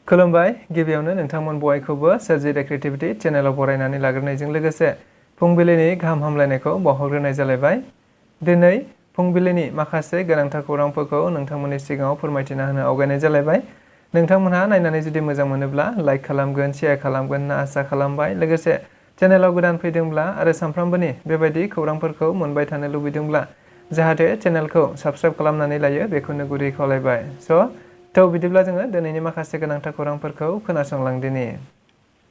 खुलुमबाय गिबियावनो नोंथांमोन बयखौबो सोरजिदा क्रिएटिभिटी चेनेलाव बरायनानै लाग्रोनायजों लोगोसे फुंबिलिनि गाहाम हामलायनायखौ बावहरग्रोनाय जालायबाय। दिनै फुंबिलिनि माखासे गोनांथार खौरांफोरखौ नोंथांमोननि सिगाङाव फोरमायथिना होनो आवगायनाय जालायबाय। नोंथांमोनहा नायनानै जुदि मोजां मोनोब्ला लाइक खालामगोन, शेयार खालामगोन होनना आसा खालामबाय। लोगोसे चेनेलाव गोदान फैदोंब्ला आरो सानफ्रामबोनि बेबायदि खौरांफोरखौ मोनबाय थानो लुबैदोंब्ला जाहाथे चेनेलखौ साबस्क्राइब खालामनानै लायो बेखौनो गुरै खावलायबाय। बिदिब्ला जोङो दिनैनि माखासे गोनांथार खौरांफोरखौ खोनासंलांदिनि।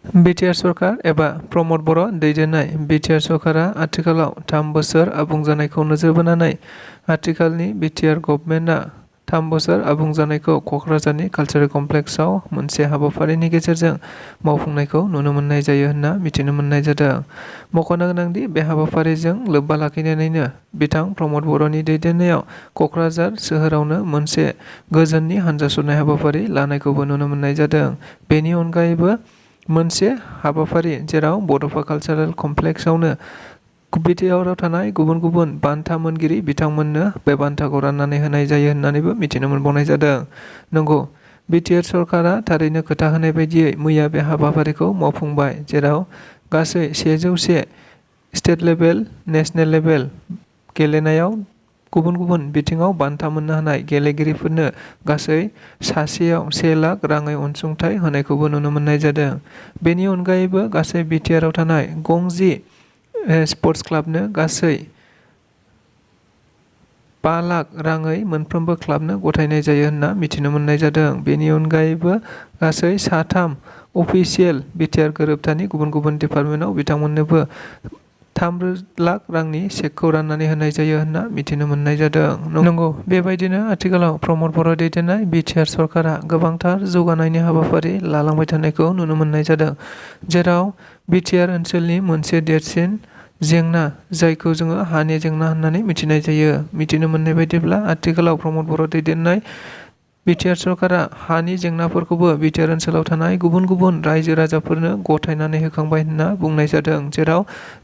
बिटिआर सरकार एबा प्रमद बर' दैदेननाय बिटिआर सरकारा आथिखालाव 3 बोसोर आबुं जानायखौ नोजोर बोनानै आथिखालनि बिटिआर गभर्नमेन्टआ 3 बोसोर आबुं जानायखौ क'क्राझारनि कालचारेल कमप्लेक्सआव मोनसे हाबाफारिनि गेजेरजों मावफुंनायखौ नुनो मोननाय जायो होनना मिथिनो मोननाय जादों। मख'नो गोनांदि बे हाबाफारिजों लोब्बा लाखिनानैनो बिथां प्रमद बर'नि दैदेननायाव क'क्राझार सोहोरावनो मोनसे गोजोननि हानजा सुरनाय हाबाफारि लानायखौबो नुनो मोननाय जादों। बेनि अनगायैबो मोनसे हाबाफारि जेराव बड'फा कालचारेल कमप्लेक्सआवनो बिटिआरआव थानाय गुबुन गुबुन बान्था मोनगिरि बिथांमोननो बे बान्थाखौ राननानै होनाय जायो होननानैबो मिथिनो मोनबावनाय जादों। नंगौ, बिटिआर सरकारा थारैनो खोथा होनाय बायदियै मैया बे हाबाफारिखौ मावफुंबाय, जेराव गासै 101 स्टेट लेभेल, नेशनेल लेभेल गेलेनायाव गुबुन गुबुन बिथिङाव बान्था मोननो हानाय गेलेगिरिफोरनो गासै सासेयाव 1 लाख राङै अनसुंथाइ होनायखौबो नुनो मोननाय जादों। बेनि अनगायैबो गासै बिटिआरआव थानाय 50 स्पर्ट्स क्लाबनो गासै 5 लाख राङै मोनफ्रोमबो क्लाबनो गथायनाय जायो होनना मिथिनो मोननाय जादों। बेनि अनगायैबो गासै 3 अफिसियेल बिटिआर गोरोबथानि गुबुन गुबुन डिपार्टमेन्टआव बिथांमोननोबो 3 लाख रांनि चेकखौ राननानै होनाय जायो होनना मिथिनो मोननाय जादों। नंगौ, बेबायदिनो आथिखालाव प्रमद बर' दैदेननाय बिटिआर सरकारा गोबांथार जौगानायनि हाबाफारि लालांबाय थानायखौ नुनो मोननाय जादों, जेराव बिटिआर ओनसोलनि मोनसे देरसिन जेंना जायखौ जोङो हानि जेंना होननानै मिथिनाय जायो। मिथिनो मोननाय बायदिब्ला आथिखालाव प्रमद बर' दैदेननाय बिटिआर सरकारा हानि जेंनाफोरखौबो बिटिआर ओनसोलाव थानाय गुबुन गुबुन रायजो राजाफोरनो गथायनानै होखांबाय होनना बुंनाय जादों, जेराव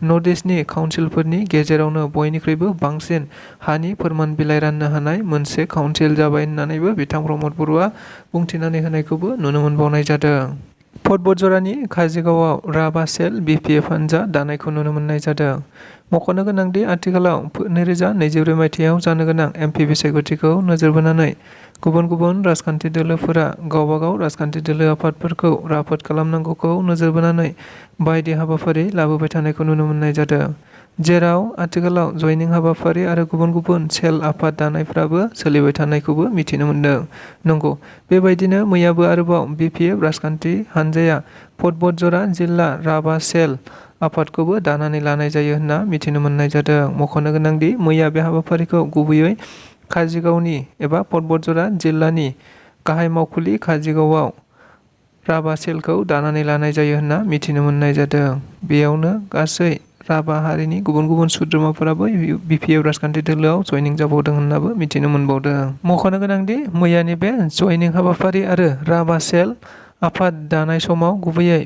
नर्थ इस्टनि काउन्सिलफोरनि गेजेरावनो बयनिख्रुइबो बांसिन हानि फोरमान बिलाइ राननो हानाय मोनसे काउन्सिल जाबाय होननानैबो बिथां प्रमद बर'आ बुंथिनानै होनायखौबो नुनो मोनबावनाय जादों। फटबटजरानि काजिगावआव राभा सेल बिपिएफ हानजा दानायखौ नुनो मोननाय जादों। मख'नो गोनांदि आथिखालाव 2024 मायथाइयाव जानो गोनां एमपि बिसायख'थिखौ नोजोर बोनानै गुबुन गुबुन राजखान्थि दोलोफोरा गावबागाव राजखान्थि दोलो आफादफोरखौ राफोद खालामनांगौखौ नोजोर बोनानै बायदि हाबाफारि लाबोबाय थानायखौ नुनो मोननाय जादों, जेराव आथिखालाव जयनिं हाबाफारि आरो गुबुन गुबुन सेल आफाद दानायफ्राबो सोलिबाय थानायखौबो मिथिनो मोनदों। नंगौ, बेबायदिनो मैयाबो आरोबाव बिपिएफ राजखान्थि हानजाया फटबटजरा जिल्ला राभा सेल आफादखौबो दानानै लानाय जायो होनना मिथिनो मोननाय जादों। मख'नो गोनांदि मैया बे हाबाफारिखौ गुबैयै काजिगावनि एबा फटबटजरा जिल्लानि गाहाय मावखुलि काजिगावआव राभा सेलखौ दानानै लानाय जायो होनना मिथिनो मोननाय जादों। बेयावनो गासै राभा हारिनि गुबुन गुबुन सोद्रोमाफोराबो बिपिएफ राजखान्थि दोलोआव जयनिं जाबावदों होननाबो मिथिनो मोनबावदों। मख'नो गोनांदि मैयानि बे जयनिं हाबाफारि आरो राभा सेल आफाद दानाय समाव गुबैयै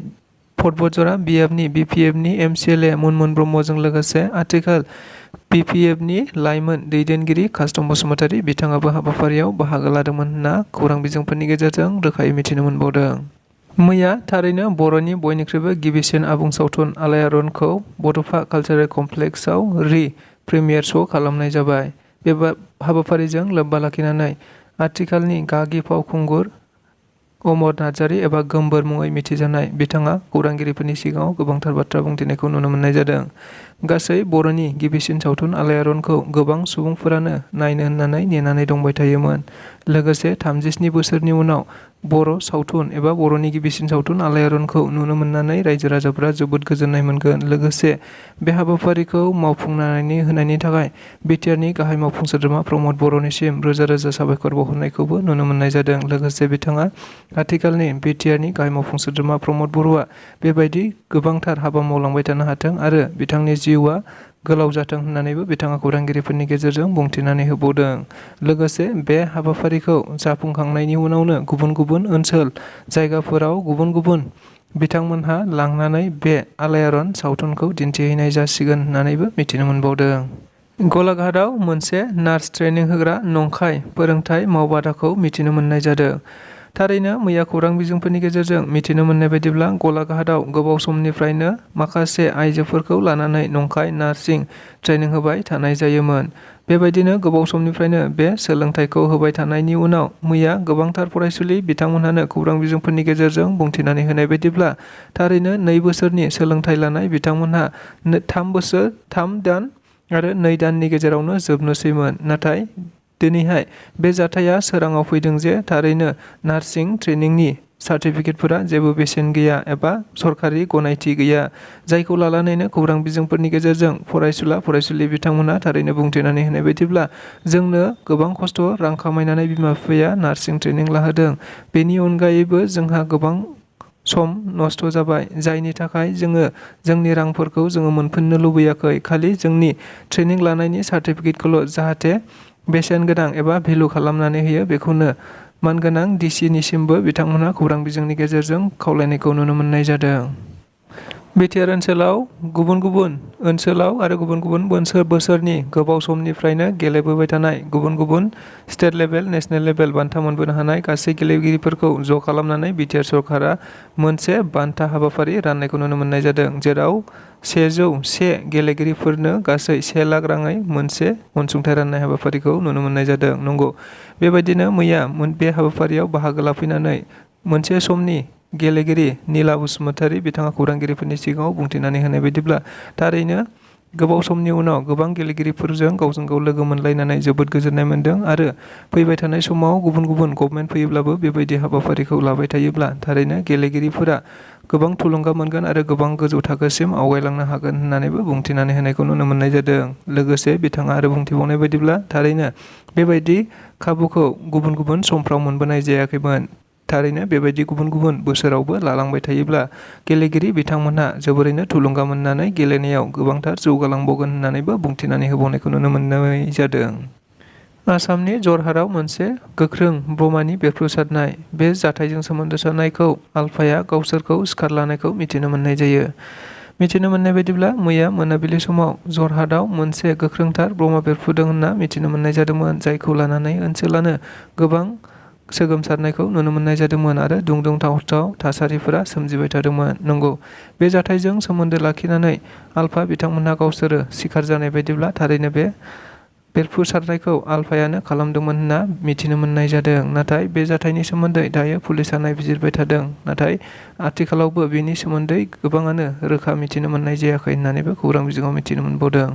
फटबटजरा बियाबनि बिपिएफनि एमसिएलए मुनमुन ब्रह्मजों लोगोसे आथिखाल बिपिएफनि लाइमोन दैदेनगिरि कास्टम बसुमतारी बिथाङाबो हाबाफारियाव बाहागो लादोंमोन होनना खौरां बिजोंफोरनि गेजेरजों रोखायै मिथिनो मोनबावदों। मैया थारैनो बर'नि बयनिख्रुइबो गिबिसिन आबुं सावथुन आलायारनखौ बड'फा कालचारेल कमप्लेक्सआव प्रिमियार श' खालामनाय जाबाय। बे हाबाफारिजों लोब्बा लाखिनानै आथिखालनि गागि फावखुंगुर अमर नार्जारी एबा गोमबोर मुङै मिथिजानाय बिथाङा खौरांगिरिफोरनि सिगाङाव गोबांथार बाथ्रा बुंथिनायखौ नुनो मोननाय जादों। गासै बर'नि गिबिसिन सावथुन आलायारनखौ गोबां सुबुंफोरानो नायनो होननानै नेनानै दंबाय थायोमोन। लोगोसे 37 बोसोरनि उनाव बर' सावथुन एबा बर'नि गिबिसिन सावथुन आलायारनखौ नुनो मोननानै रायजो राजाफोरा जोबोद गोजोननाय मोनगोन। लोगोसे बे हाबाफारिखौ मावफुंनानै होनायनि थाखाय बिटिआरनि गाहाय मावफुं सोद्रोमा प्रमद बर'निसिम रोजा रोजा साबायखर बावहरनायखौबो नुनो मोननाय जादों। लोगोसे बिथाङा आथिखालनि बिटिआरनि गाहाय मावफुं सोद्रोमा प्रमद बर'आ बेबायदि गोबांथार हाबा मावलांबाय थानो हाथों आरो बिथांनि जिउआ गोलाव जाथों होननानैबो बिथाङा खौरांगिरिफोरनि गेजेरजों बुंथिनानै होबावदों। लोगोसे बे हाबाफारिखौ जाफुंखांनायनि उनावनो गुबुन गुबुन ओनसोल जायगाफोराव गुबुन गुबुन बिथांमोनहा लांनानै बे आलायारन सावथुनखौ दिन्थिहैनाय जासिगोन होननानैबो मिथिनो मोनबावदों। गलाघाटआव मोनसे नार्स ट्रेनिं होग्रा नंखाय फोरोंथाय मावबादाखौ मिथिनो मोननाय जादों। थारैनो मैया खौरां बिजोंफोरनि गेजेरजों मिथिनो मोननाय बायदिब्ला गलाघाटआव गोबाव समनिफ्रायनो माखासे आइजोफोरखौ लानानै नंखाय नार्सिं ट्रेनिं होबाय थानाय जायोमोन। बेबायदिनो गोबाव समनिफ्रायनो बे सोलोंथाइखौ होबाय थानायनि उनाव मैया गोबांथार फरायसुलि बिथांमोनहानो खौरां बिजोंफोरनि गेजेरजों बुंथिनानै होनाय बायदिब्ला थारैनो 2 बोसोरनि सोलोंथाइ लानाय बिथांमोनहा 3 बोसोर 3 दान आरो 2 दाननि गेजेरावनो जोबनोसैमोन। नाथाय दिनैहाय बे जाथाया सोराङाव फैदों जे थारैनो नार्सिं ट्रेनिंनि सार्टिफिकेटफोरा जेबो बेसेन गैया एबा सरकारि गनायथि गैया, जायखौ लानानैनो खौरां बिजोंफोरनि गेजेरजों फरायसुलि बिथांमोना थारैनो बुंथिनानै होनाय बायदिब्ला जोंनो गोबां खस्थ' रां खामायनानै बिमा-बिफाया नार्सिं ट्रेनिं लाहोदों। बेनि अनगायैबो जोंहा गोबां सम नस्थ' जाबाय, जायनि थाखाय जोङो जोंनि रांफोरखौ जोङो मोनफिननो लुबैयाखै। खालि जोंनि ट्रेनिं लानायनि सार्टिफिकेटखौल' जाहाथे बेसेन गोनां एबा भेलु खालामनानै होयो, बेखौनो मानगोनां डिसिनिसिमबो बिथांमोनहा खौरां बिजोंनि गेजेरजों खावलायनायखौ नुनो मोननाय जादों। बिटिआर ओनसोलाव गुबुन गुबुन बोसोरनि गोबाव समनिफ्रायनो गेलेबोबाय थानाय गुबुन स्टेट लेभेल, नेशनेल लेभेल बान्था मोनबोनो हानाय गासै गेलेगिरिफोरखौ ज' खालामनानै बिटिआर सरकारा मोनसे बान्था हाबाफारि राननायखौ नुनो मोननाय जादों, जेराव 101 गेलेगिरिफोरनो गासै 1 लाख राङै मोनसे अनसुंथाइ राननाय हाबाफारिखौ नुनो मोननाय जादों। नंगौ, बेबायदिनो मैया बे हाबाफारियाव बाहागो लाफैनानै मोनसे समनि गेलेगिरि निला बसुमतारी बिथाङा खौरांगिरिफोरनि सिगाङाव बुंथिनानै होनाय बायदिब्ला थारैनो गोबाव समनि उनाव गोबां गेलेगिरिफोरजों गावजों गाव लोगो मोनलायनानै जोबोद गोजोननाय मोन्दों आरो फैबाय थानाय समाव गुबुन गभर्नमेन्ट फैयोब्लाबो बेबायदि हाबाफारिखौ लाबाय थायोब्ला थारैनो गेलेगिरिफोरा गोबां थुलुंगा मोनगोन आरो गोबां गोजौ थाखोसिम आवगायलांनो हागोन होननानैबो बुंथिनानै होनायखौ नुनो मोननाय जादों। लोगोसे बिथाङा आरो बुंथिबावनाय बायदिब्ला थारैनो बेबायदि खाबुखौ गुबुन समफ्राव मोनबोनाय जायाखैमोन। थारैनो बेबायदि गुबुन बोसोरावबो लालांबाय थायोब्ला गेलेगिरि बिथांमोनहा जोबोरैनो थुलुंगा मोननानै गेलेनायाव गोबांथार जौगालांबावगोन होननानैबो बुंथिनानै होबावनायखौ नुनो मोननाय जादों। आसामनि जरहाटआव मोनसे गोख्रों बमानि बेरफ्रुसारनाय। बे जाथायजों सोमोन्दो थानायखौ आलफाया गावसोरखौ सिखार लानायखौ मिथिनो मोननाय जायो। मिथिनो मोननाय बायदिब्ला मैया मोनाबिलि समाव जरहाटआव मोनसे गोख्रोंथार बमा बेरफ्रुदों होनना मिथिनो मोननाय जादोंमोन, जायखौ लानानै ओनसोलानो गोबां सोगोमसारनायखौ नुनो मोननाय जादोंमोन आरो दुंदाव थासारिफोरा सोमजिबाय थादोंमोन। नंगौ, बे जाथायजों सोमोन्दो लाखिनानै आलफा बिथांमोनहा गावसोरो सिखार जानाय बायदिब्ला थारैनो बे बेरफ्रुसारनायखौ आलफायानो खालामदोंमोन होनना मिथिनो मोननाय जादों। नाथाय बे जाथायनि सोमोन्दै दायो पुलिसआ नायबिजिरबाय थादों। नाथाय आथिखालावबो बेनि सोमोन्दै गोबाङानो रोखा मिथिनो मोननाय जायाखै होननानैबो खौरां बिजोङाव मिथिनो मोनबावदों।